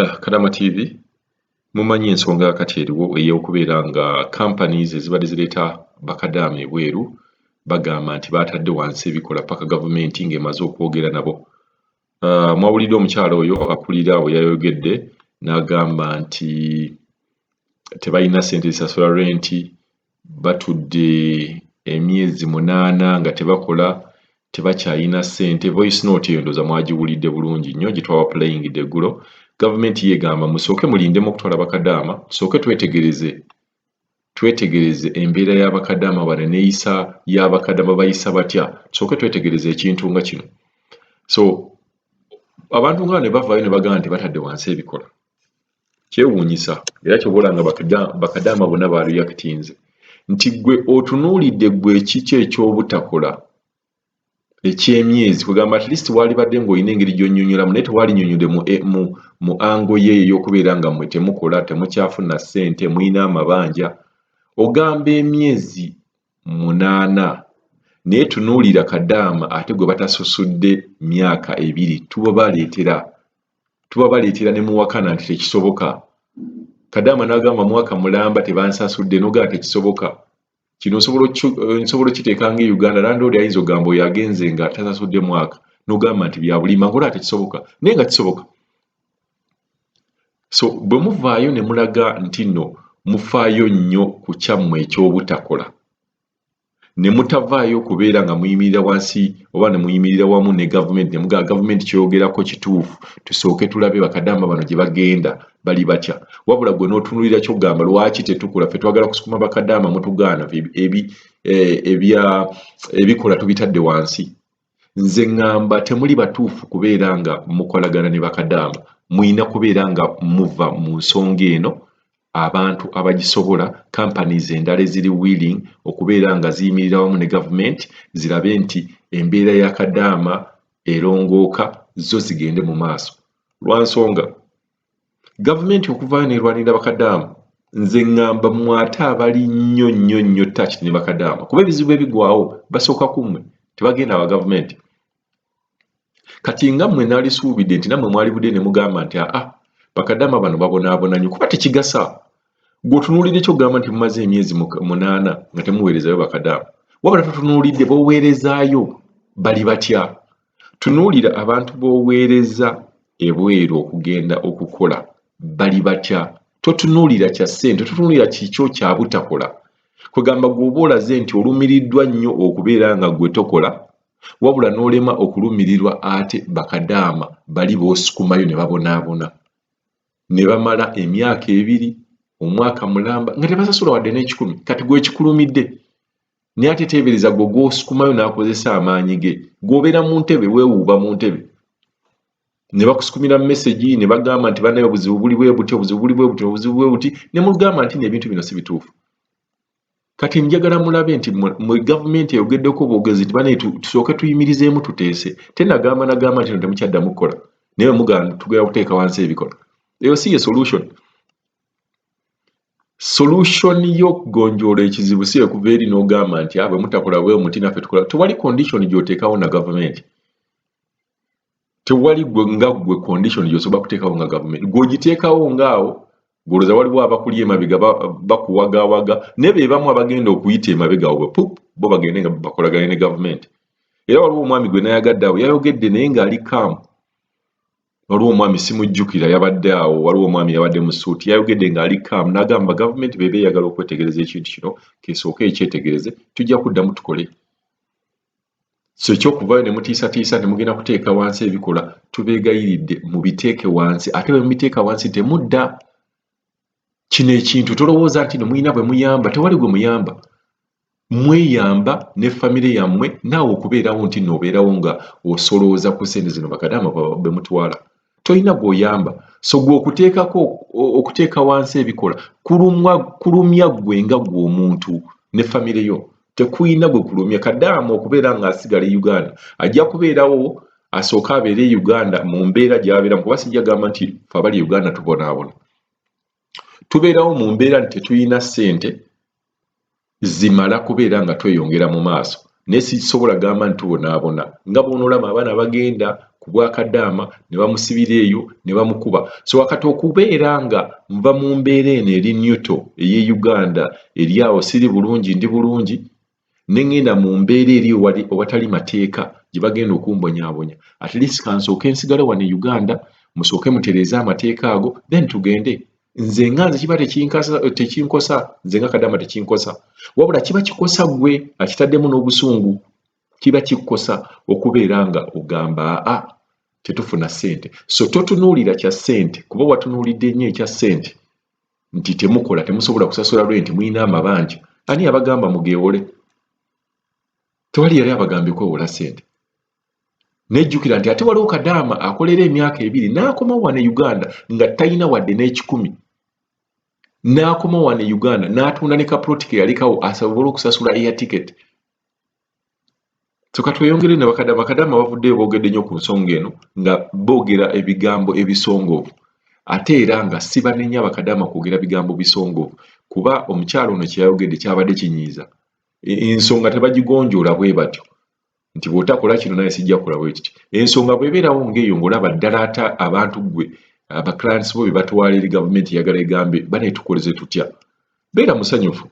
Kadama TV, mumanyi ensonga kati eriwo ey'okubeera nga companies ezibadde zireeta bakadaama ebweru bagamba nti baatadde wansi ebikola paka gavumenti ng'emaze okwogera nabo. Mwawulidde omukyala oyo akulira bwe yayogedde n'agamba nti tebalina ssente zisasula renti, batudde emyezi 8 nga tebakola, tebakyalina ssente. Voice note eyo ndowooza mwagiwulidde bulungi nnyo gye twabaplayingidde eggulo. Gavumenti yeegamba musooke mulindemu okutwala bakadaama, tusooke twetegereze twetegereze embeera y'abakadaama bano, enneeyisa y'abakadaama, bayisa batya, tusooke twetegereze ekintu nga kino. So abantu nga ne bavaayo ne bagamba nti batadde wansi ebikola, kyewuunyisa. Era kyobola nga bakadaama bonna bareactinze nti ggwe otunuulidde ggwe ekiki eky'obutakola eky'emyezi kugamba at least waalibadde ng'olina engeri gy'onnyonnyolamu, naye tewalinnyonnyodde mu angle ye ey'okubeera nga mmwe temukola, temukyafuna ssente, mulina amabanja. Ogamba emyezi 8, naye tunuulira kadaama ate gwe batasusudde myaka 2, tuba baleetera ne muwakana nti tekisoboka. Kadaama n'agamba mwaka mulamba tebansasudde, n'ogamba tekisoboka. Kino nsobola okiteeka nga e Uganda, landlord ayinza okugamba oyo agenze nga tasasudde mwaka, n'ogamba nti bya bulimba, ng'olaba tekisoboka, naye nga kisoboka. So bwe muvaayo ne mulaga nti nno mufaayo nnyo ku kyammwe eky'obutakola, ne mutavaayo kubeera nga muyimirira wansi oba ne muyimirira wamu ne gavumenti ne mugamba gavumenti kyoyogerako kituufu, tusooke tulabe bakadaama bano gye bagenda bali batya, wabula gwe n'otunuulira ky'ogamba lwaki tetukola, ffe twagala kusukuma bakadaama, mutugaana, ebikola tubitadde wansi. Nze ŋŋamba temuli batuufu kubeera nga mukolagana ne bakadaama. Muyina kubeera nga muva mu nsonga eno. Abantu abagisobola, companies endala eziri willing okubeera nga ziyimirira wamu ne gavumenti zirabe nti embeera ya kadaama erongooka, zo zigende mu maaso. Lwa nsonga gavumenti okuvaayo n'erwanirira bakadaama, nze ŋŋamba mmwe ate abali nnyo nnyo nnyo touched ne bakadaama, kuba ebizibu ebigwawo basooka ku mmwe, tebagenda wa gavumenti. Kati nga mmwe naalisuubidde nti nammwe mwalibudde ne mugamba nti aa, bakadaama bano babonaabona nnyo, kuba tekigasa gw'otunuulidde ky'ogamba nti mumaze emyezi 8 nga temuweerezaayo bakadaama, wabula totunuulidde b'oweerezaayo bali batya. Tunuulira abantu b'oweereza ebweru okugenda okukola bali batya. Totunuulira kya ssente, totunuulira kikyo kya butakola. Kwegamba gw'oba olaze nti olumiriddwa nnyo okubeera nga ggwe tokola, wabula n'olema okulumirirwa ate bakadaama bali b'osukumayo ne babonaabona ne bamala emyaka 2, omwaka mulamba nga tebasasula wadde n'ekikumi. Kati gwe kikulumidde, naye ate teebereza gwe gw'osukumayo n'akozesa amaanyi ge, gw'obeera mu ntebe, weewuuba mu ntebe ne bakusukumira message ne bagamba nti bannaye obuzibu buli bwe buti, obuzibu buli bwe buti, obuzibu bwe buti, ne mugamba nti n'ebintu bino si bituufu. Kati njagala mulabe nti mwe gavumenti eyogeddeko bwogezi nti bannaye tusooke tuyimirizeemu tuteese, tenagamba nagamba nti no temukyaddamu kukola, naye bwe mugamba tugenda kuteeka wansi ebikola, eyo si ye solution. Solution y'okugonjoola ekizibu si ekuva eri n'ogamba nti bwe mutakola bwe muti naffe tukola. Tewali condition gy'oteekawo na gavumenti, tewali gwe nga ggwe condition gy'osobola kuteekawo nga gavumenti. Gw'ogiteekawo ng'awo gw'olowooza waliwo abakuli emabega bakuwagaawaga, naye be bamu abagenda okuyita emabega wo pup, bo bagende nga bakolagane ne gavumenti. Era waliwo omwami gwe nayagadde awo yayogedde naye ng'ali calm. Waliwo omwami simujjukira yabadde awo, waliwo omwami yabadde mu suuti, yayogedde ng'ali calm n'agamba gavumenti bw'eba eyagala okwetegereza ekintu kino, kesooke ekyetegereze, tujja kuddamu tukole. So ekyokuvaayo ne mutiisatiisa ne mugenda kuteeka wansi ebikola, tubeegayiridde mubiteeke wansi, ate bwe mubiteeka wansi temudda. Kino ekintu tolowooza nti no mulina bwe muyamba, tewali gwe muyamba. Mweyamba ne famire yammwe, naawe okubeerawo nti nno obeerawo nga osolooza ku ssente zino bakadaama be mutwala. Tolina gw'oyamba. So gwe okuteekako okuteeka wansi ebikola kulumwa kulumya ggwe nga ggwe omuntu ne famire yo. Tekuyina gwe kulumya. Kadaama okubeera ng'asigala e Uganda ajja kubeerawo asooke abeere e Uganda mu mbeera gy'abeeramu, kuba sijja gamba nti ffe abali e Uganda tubonaabona. Tubeerawo mu mbeera nti tetulina ssente zimala kubeera nga tweyongera mu maaso, naye sisobola gamba nti tubonaabona nga bw'onoolaba abaana bagenda ku bwakadaama ne bamusibira eyo ne bamukuba. So wakati okubeera nga nva mu mbeera eno eri newto ey'e Uganda eri awo siri bulungi ndi bulungi ne ŋŋenda mu mbeera eri ewatali mateeka gye bagenda okumbonyaabonya, at least kansooke nsigale wano e Uganda musooke mutereeze amateeka ago then tugende. Nze nga nze kiba tekinkosa, nze nga kadaama tekinkosa, wabula kiba kikosa ggwe akitaddemu n'obusungu. Kiba kikukosa okubeera nga ogamba aa tetufuna ssente. So totunuulira kya ssente, kuba watunuulidde nnyo ekya ssente nti temukola, temusobola kusasula renti, mulina amabanja. Ani abagamba mugeewole? Tewali yali abagambye kwewola ssente. Nejjukira nti ate waliwo kadaama akolera emyaka ebiri n'akomawo wano e Uganda nga talina wadde n'ekikumi, n'akomawo wano e Uganda n'atunda ne kaploti ke yalekawo asobole okusasula air ticket. So katweyongere ne bakadaama. Bakadaama bavuddeyo boogedde nnyo ku nsonga eno nga boogera ebigambo ebisongovu, ate era nga sibanenya bakadaama kwogera bigambo bisongovu, kuba omukyala ono kye yayogedde kyabadde kinyiiza. Ensonga tebagigonjoola bwe batyo nti bw'otakola kino naye sijja kukola bwe kiti. Ensonga bw'ebeerawo ng'eyo ng'olaba ddala ate abantu ggwe aba clients bo be batwala eri gavumenti eyagala egambe baneetukoleze tutya, beera musanyufu.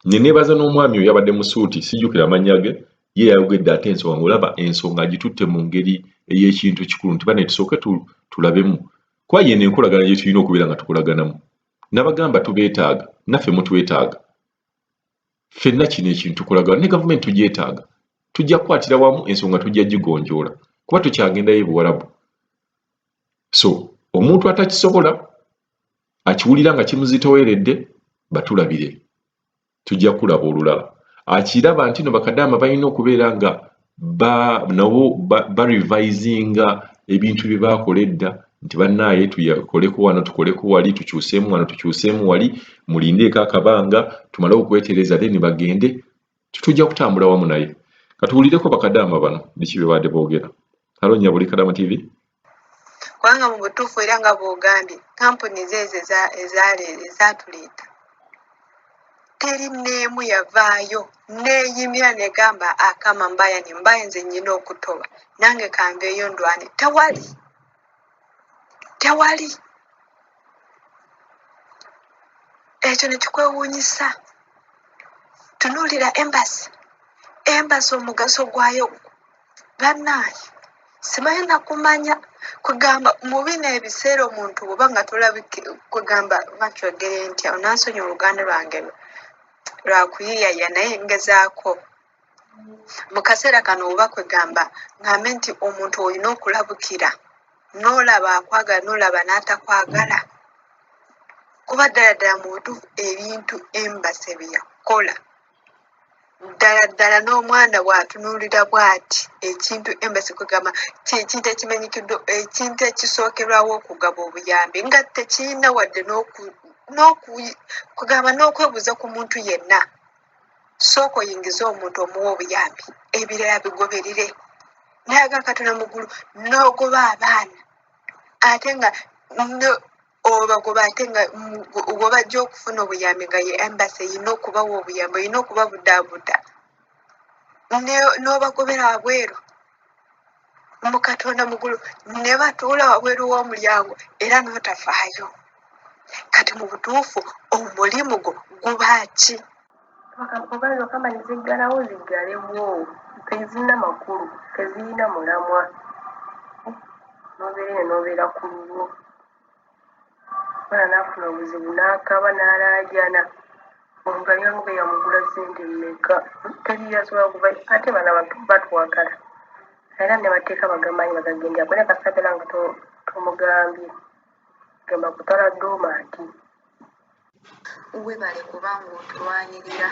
Ne neebaza n'omwami oyo yabadde mu ssuuti, sijjukira amannya ge, ye yayogedde ate ensonga ng'olaba ensonga agitutte mu ngeri ey'ekintu ekikulu nti bane tusooke tulabemu, kuba y'eno enkolagana gye tulina okubeera nga tukolaganamu. Nabagamba tubeetaaga, naffe mutwetaaga. Ffenna kino ekintu tukolagana ne gavumenti tugyetaaga. Tujja kukwatira wamu ensonga tujja gigonjoola kuba tukyagendayo e Buwarabu. So omuntu atakisobola akiwulira nga kimuzitoweredde batulabire tujja kulaba olulala akiraba nti no bakadaama balina okubeera nga ba nabo barevisinga ebintu bye baakola edda nti bannaaye tukoleko wano tukoleko wali tukyuseemu wano tukyuseemu wali mulindeeko akabanga tumale okwetereza then bagende tujja kutambula wamu naye katuwulireko bakadaama bano biki bye baadde boogera. Halo nnyabo oli Kadaama TV. Kubanga mu butuufu era nga bw'ogambye kampuni zeezo ezatuleeta teri n'emu yavaayo neeyimira negamba akama mbaya ni mbaya nze nnyina okutoba nange kanveeyo ndwane. Tewali, tewali. Ekyo ne kikwewuunyisa. Tunuulira embassy, embassy omugaso gwayo bannaaye simanyi nakumanya kugamba mu bino ebiseera omuntu bwoba nga tolabike kugamba bakyogere ntya onansonyi oluganda lwange lwakuyiyaya naye ngezaako mu kaseera kano oba kwegamba ngambe nti omuntu olina okulabukira n'olaba akwagala n'olaba n'atakwagala kuba ddala ddala mu butuufu ebintu embase bye yakola ddala ddala n'omwana bw'atunuulira bw'ati ekintu embassy kwegamba kyekintu ekimanyikiddwa ekintu ekisookerwawo okugaba obuyambi nga tekirina wadde kwegamba n'okwebuuza ku muntu yenna. Sooka oyingize omuntu omuwe obuyambi ebirala bigoberere. Naye aga Katonda mu ggulu n'ogoba abaana ate nga obagoba ate nga webajja okufuna obuyambi nga ye embassy erina okubawa obuyambi erina okubabudaabuda n'obagobera wabweru mu Katonda mugulu ne batuula wabweru w'omulyango era n'otafaayo. Kati mu butuufu omulimu gwo guba ki? Oba ezo kampani ziggalawo ziggalewo, tezirina makulu, tezirina mulamwa. N'obeera eno n'obeera ku lulwo. Omwana n'afuna obuzibu n'akaaba n'alaajana. Omugalira nga yamugula ssente mmeka? Teri asobola kuva ate bano abantu batwagala era ne mateeka bagamanyi bagagenderako naye kasita abeera nga tomugambye gamba kutala domaati. Webale kuba nga otulwanirira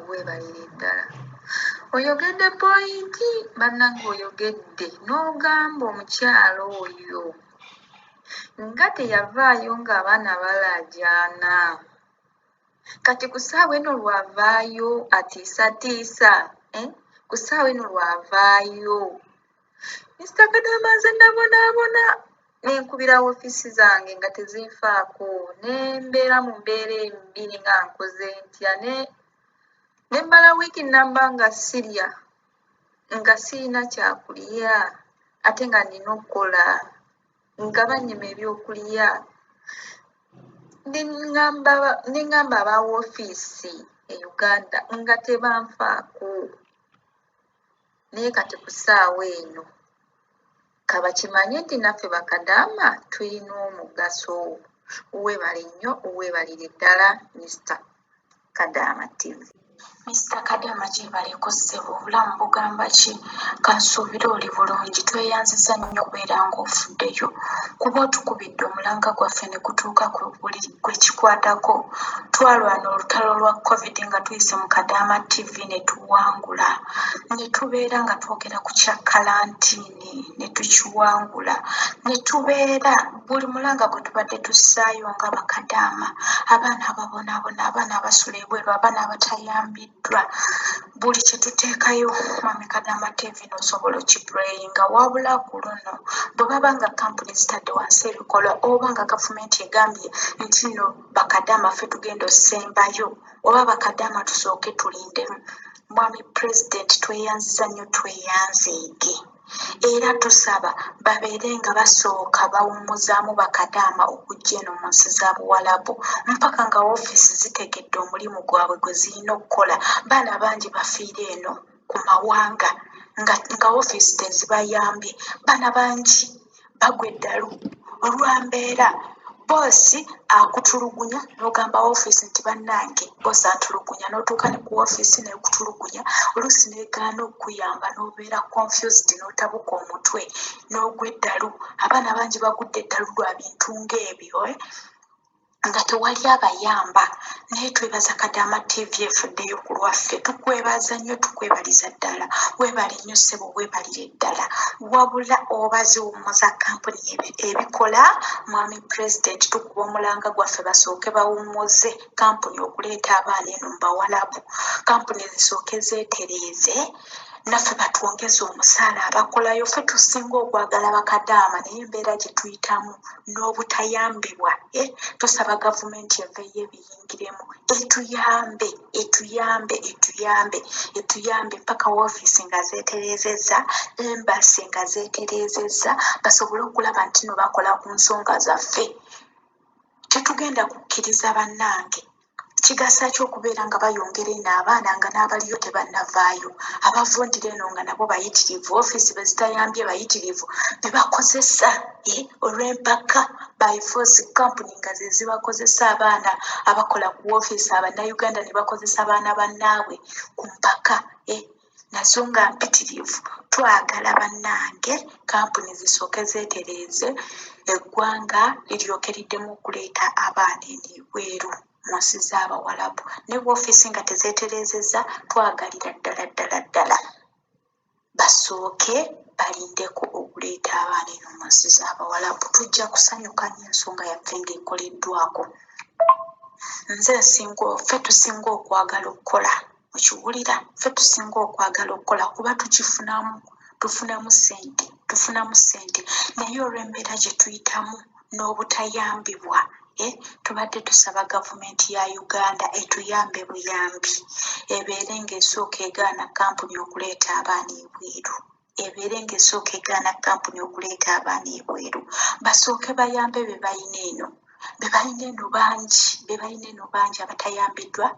webalire ddala. Oyogedde point bannange oyogedde n'ogamba omukyala oyo nga teyavaayo ng'abaana balajaana kati ku ssaawa eno lwavaayo atiisatiisa eh? Ku ssaawa eno lwavaayo Mister Kadama nze nabonaabona ne nkubira ofiisi zange nga tezinfaako ne mbeera mu mbeera embi nga nkoze ntya ne ne mmala wiiki nnamba nga sirya nga sirina kyakulya. Ate nga nina okukola, nga bannyima ebyokulya. Ne ŋŋamba aba woofiisi e Uganda nga tebanfaako. Naye kati ku ssaawa eno ka bakimanye nti naffe bakadaama tulina omugaso. Weebale nnyo, weebalire ddala Mister Kadaama TV. Mister Kadaama gyebaleko ssebo, obulamu bugamba ki? Kansuubire oli bulungi. Tweyanziza nnyo okubeera ng'ofuddeyo kuba otukubidde omulanga gwaffe ne gutuuka ku buli gwe kikwatako. Twalwana olutalo lwa Covid nga tuyise mu Kadaama TV ne tuwangula. Ne tubeera nga twogera ku kya kalantiini ne tukiwangula. Ne tubeera buli mulanga gwe tubadde tussaayo nga bakadaama, abaana ababonaabona, abaana abasula ebweru, abaana abatayambiddwa, buli kye tuteekayo Mwami Kadaama TV n'osobola okipureyinga. Wabula ku luno bwe baba nga kampuni zitadde wansi ebikolwa oba nga gavumenti egambye nti nno bakadaama ffe tugenda osembayo oba bakadaama tusooke tulindemu, Mwami Pulezidenti tweyanziza nnyo tweyanzeege. Era tusaba babeere nga basooka bawummuzaamu bakadaama okujja eno mu nsi za Buwalabu mpaka nga woofiisi zitegedde omulimu gwabwe gwe zirina okukola. Baana bangi bafiira eno ku mawanga nga, nga woofiisi tezibayambye. Baana bangi bagwa eddalu olwa mbeera. Bboosi akutulugunya n'ogamba woofiisi nti bannange bboosi antulugunya n'otuuka ne ku woofiisi n'ekutulugunya oluusi n'egaana okukuyamba n'obeera confused n'otabuka omutwe n'ogwa eddalu. Abaana bangi bagudde eddalu lwa bintu ng'ebyo. Eh? Nga tewali abayamba. Naye twebaza Kadaama TV efuddeyo ku lwaffe. Tukwebaza nnyo, tukwebaliza ddala. Weebale nnyo ssebo, weebalire ddala. Wabula oba ziwummuza kampuni ebikola, Mwami Pulezidenti tukuba omulanga gwaffe basooke bawummuze kampuni okuleeta abaana eno mu Bawalabu. Kampuni zisooke zeetereeze naffe batwongeze omusaala abakolayo. Ffe tusinga okwagala bakadaama naye embeera gye tuyitamu n'obutayambibwa, eh, tusaba gavumenti eveeyo ebiyingiremu etuyambe, etuyambe, etuyambe, etuyambe mpaka woofiisi nga zeetereezezza, embassy nga zeetereezezza, basobole okulaba nti no bakola ku nsonga zaffe. Tetugenda kukkiriza bannange. Kigasa ki okubeera nga bayongera eno abaana nga n'abaliyo tebannavaayo? Abavundira eno nga nabo bayitirivu, ofiisi be zitayambye bayitirivu, be bakozesa eh, olw'empaka by force kampuni nga ze zibakozesa abaana abakola ku woofiisi Abannayuganda ne bakozesa baana bannaabwe ku mpaka eh, nazo nga mpitirivu. Twagala bannange kampuni zisooke zeetereeze eggwanga liryoke liddemu okuleeta abaana eno ebweru mu nsi z'Abawalabu. Ne woofiisi nga tezeetereezezza, twagalira ddala ddala ddala basooke balindeko okuleeta abaana eno mu nsi z'Abawalabu. Tujja kusanyuka nnyo ensonga yaffe ng'ekoleddwako. Nze nsinga, ffe tusinga okwagala okukola. Okiwulira? Ffe tusinga okwagala okukola kuba tukifunamu, tufunamu ssente, tufunamu ssente. Naye olw'embeera gye tuyitamu n'obutayambibwa, eh, tubadde tusaba gavumenti ya Uganda etuyambe buyambi, ebeere ng'esooka egaana kampuni okuleeta abaana ebweru. Ebeere ng'esooka egaana kampuni okuleeta abaana ebweru. Basooke bayambe be balina eno. Be balina eno bangi, be balina eno bangi abatayambiddwa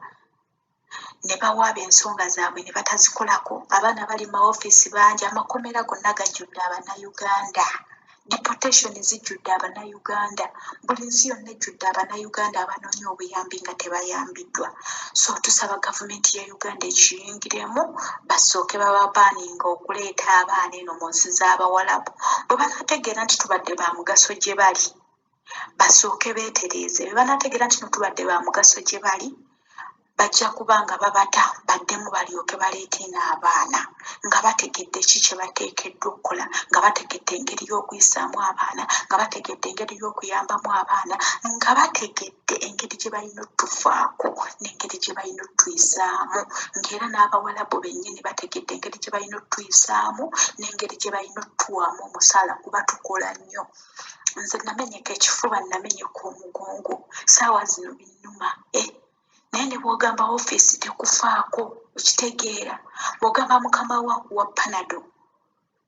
ne bawaaba ensonga zaabwe ne batazikolako. Abaana bali mu mawofiisi bangi, amakomera gonna gajjudde Abannayuganda. Deportation zijjudde Abannayuganda. Buli nsi yonna ejjudde Abannayuganda abanoonya obuyambi nga tebayambiddwa. So tusaba gavumenti ya Uganda ekiyingiremu basooke bababaaninga okuleeta abaana eno mu nsi z'Abawalabu. Bwe banaategeera nti tubadde ba mugaso gye bali, basooke beetereeze. Bwe banaategeera nti no tubadde ba mugaso gye bali, bajja kuba nga babata baddemu balyoke baleete eno abaana nga bategedde ki kye bateekeddwa okukola, nga bategedde engeri y'okuyisaamu abaana, nga bategedde engeri y'okuyambamu abaana, nga bategedde engeri gye balina otufaako n'engeri gye balina otuyisaamu, ng'era n'Abawalabu bennyini bategedde engeri gye balina otuyisaamu n'engeri gye balina otuwaamu omusaala kuba tukola nnyo. Nze namenyeka ekifuba, namenyeka omugongo, saawa zino binnuma, eh. Naye ne bw'ogamba ofiisi tekufaako, okitegeera. Bw'ogamba mukama wo akuwa Panado.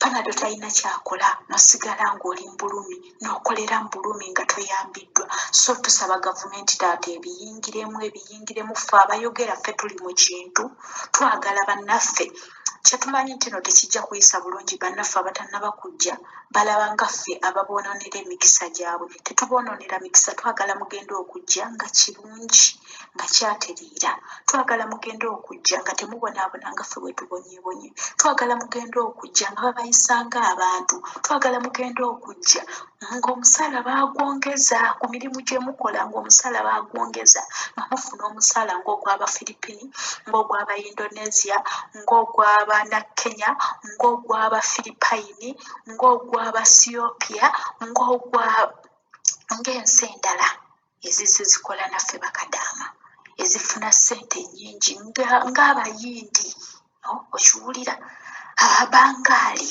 Panado talina kyakola nosigala ng'oli mu bulumi n'okolera mu bulumi nga toyambiddwa. So tusaba gavumenti taata ebiyingiremu ebiyingiremu ffe abayogera ffe tuli mu kintu twagala bannaffe kyetumanyi nti no tekijja kuyisa bulungi bannaffe abatannaba kujja balaba nga ffe ababoononera emikisa gyabwe. Tetuboononera mikisa twagala mugende okujja nga kirungi nga kyatereera. Twagala mugende okujja nga temubonaabona nga ffe bwe tubonyeebonye. Twagala mugende okujja nga babayisa ng'abantu. Twagala mugende okujja ng'omusaala baagwongeza ku mirimu gye mukola ng'omusaala baagwongeza nga mufuna omusaala ng'ogw'Abafiripini, ng'ogw'Abaindonesia, ng'ogw'Abannakenya, ng'ogw'Abafiripayini, ng'ogw'Abasiopia, ng'ogwa ng'ensi endala ezizze zikola naffe bakadaama ezifuna ssente ennyingi ng'Abayindi okiwulira Abangaali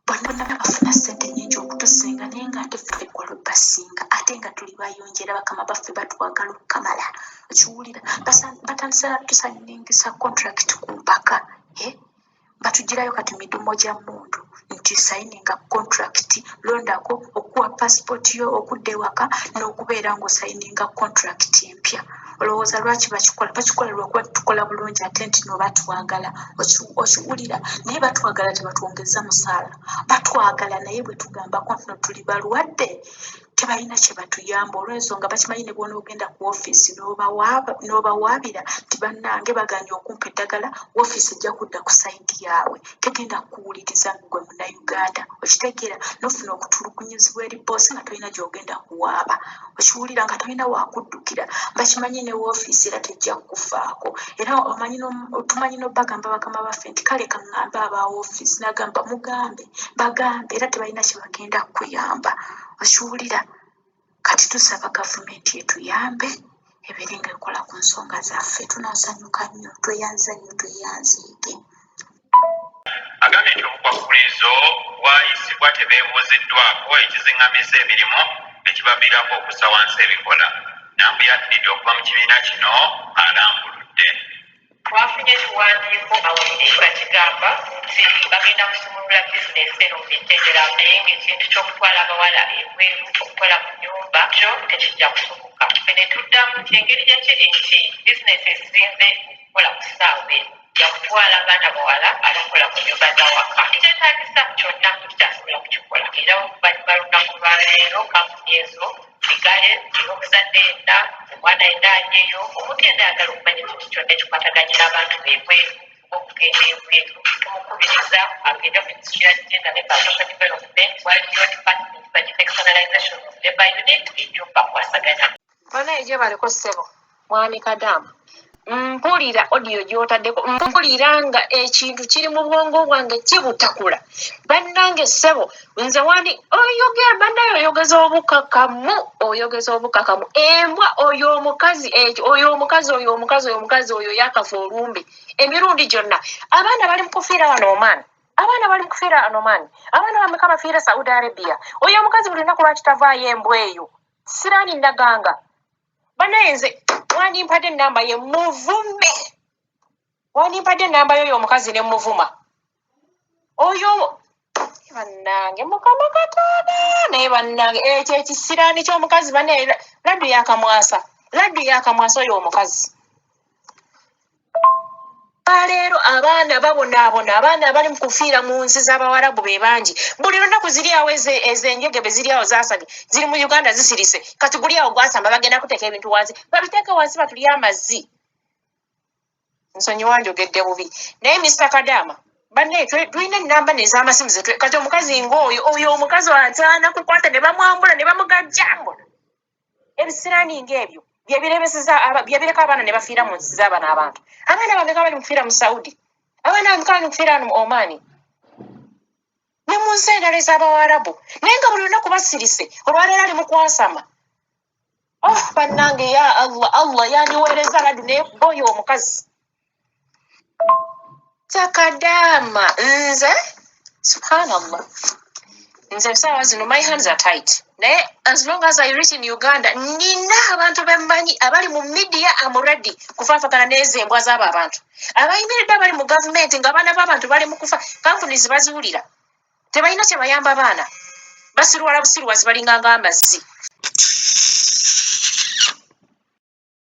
bonna bafuna ssente nnyingi okutusinga naye ng'ate ffe tukola basinga ate nga tuli bayonjo era bakama baffe batwagala okukamala okiwulira batandise tusayiningisa contract ku mpaka eh? Batugirayo kati midumo gya mmundu nti sayininga contract londako okuwa passport yo okudda ewaka n'okubeera ng'osayininga contract empya. Olowooza lwaki bakikola? Bakikola lwakuba tukola bulungi ate nti no batwagala okiwulira naye batwagala tebatwongeza musaala batwagala naye bwe tugambako nti no tuli balwadde tebalina kye batuyamba olw'ensonga bakimanyi ne bw'onoogenda ku ofiisi n'obawaabira nti bannange baganye okumpa eddagala woofiisi ejja kudda ku sayidi yaabwe tegenda kukuwuliriza ggwe Munnayuganda okitegeera n'ofuna okutulugunyizibwa eri bboosi nga tolina gy'ogenda kuwaaba okiwulira nga tolina wakuddukira bakimanyi ne woofiisi era tejja kukufaako era omanyi tumanyi n'obagamba bakama baffe nti kale kaŋŋambe aba woofiisi n'agamba mugambe bagambe era tebalina kye bagenda kukuyamba okiwulira kati tusaba gavumenti etuyambe ebeere nga ekola ku nsonga zaffe tunaasanyuka nnyo tweyanza nnyo tweyanzeege. Agambye nti obukwakkulizo bwayisibwa tebeebuuziddwako ekizing'amizza emirimu nekibaviirako okussa wansi ebikola. Nambuye atiridde okuva mu kibiina kino alambuludde. Twafunye ekiwandiiko mawulire nga kigamba nti bagenda kusumulula bizinesi eno mu mitendera naye ng'ekintu ky'okutwala abawala ebweru okukola mu nnyumba kyo tekijja kusoboka. Ffe ne tuddamu nti engeri gye kiri nti bizinesi esinze okukola ku ssaawa eno yakutwala abaana bawala abakola mu nnyumba z'awaka ekyetaagisa kyonna tukyasobola kukikola era oluvannyuma lunaku lwaleero kampuni ezo zigale era omuzadde yenna omwana yenna ajeyo omuntu yenna ayagala okumanya ekintu kyonna ekikwataganye n'abantu bebweru okugenda ebweru tumukubiriza agende ku ministry ya gender, labour and social development waliyo department bagiyita externalization of labour unit ejja okubakwasaganya. Banaye gyebaleko ssebo mwami Kadaama mpulira audio gyotaddeko mpulira nga ekintu kiri mu bwongo bwange kibutakula bannange ssebo nze wandi oyogera bannaye oyogeza obukakamu oyogeza obukakamu embwa oyo omukazi ekyo oyo omukazi oyo omukazi oyo omukazi oyo yakafa olumbe emirundi gyonna abaana bali mu kufiira wano omaani abaana bali mu kufiira wano omaani abaana bameka bafiira Saudi Arabia oyo omukazi buli lunaku lwaki tavaayo embwa eyo siraani naganga banaye nze wandimpadde enamba ye muvume wandimpadde enamba yoyo omukazi ne muvuma oyo bannange mukama katonda naye bannange ekyo ekisiraani ky'omukazi banaye laddu yakamwasa laddu yakamwasa oyo omukazi Olwaleero abaana babonaabona, abaana abali mu kufiira mu nsi z'Abawarabu be bangi. Buli lunaku ziri awo ezo enjegebe ziri awo zaasabye, ziri mu Uganda zisirise. Kati guli awo gwasamba bagenda kuteeka ebintu wansi, babiteeke wansi batulye amazzi. Nsonyiwa njogedde bubi. Naye Mister Kadaama, bannaye tulina ennamba nez'amasimu zetwe kati omukazi ng'oyo oyo omukazi asaana kukwata ne bamwambula ne bamugajjambula. Ebisiraani ng'ebyo byebirebeseza byebireka abaana ne bafiira mu nsi z'abano abantu. Abaana bameka bali mu kufiira mu Saudi? Abaana bameka bali mu kufiira mu Oman? Ne mu nsi endala ez'Abawarabu. Naye nga buli lunaku basirise, olwaleero ali mu kwasama. Oh bannange ya Allah, Allah yandiweereza laddu naye oyo omukazi. Kadaama nze subhanallah nze essaawa zino my hands are tight naye as long as I reach in Uganda nina abantu bemmanyi abali mu media am ready kufaafagana n'ezo embwa z'abo abantu abayimiridde abali mu gavumenti ng'abaana b'abantu bali mu kufa kampuni zibaziwulira. Tebalina kye bayamba baana, basirwala busirwazi, balinga ng'amazzi.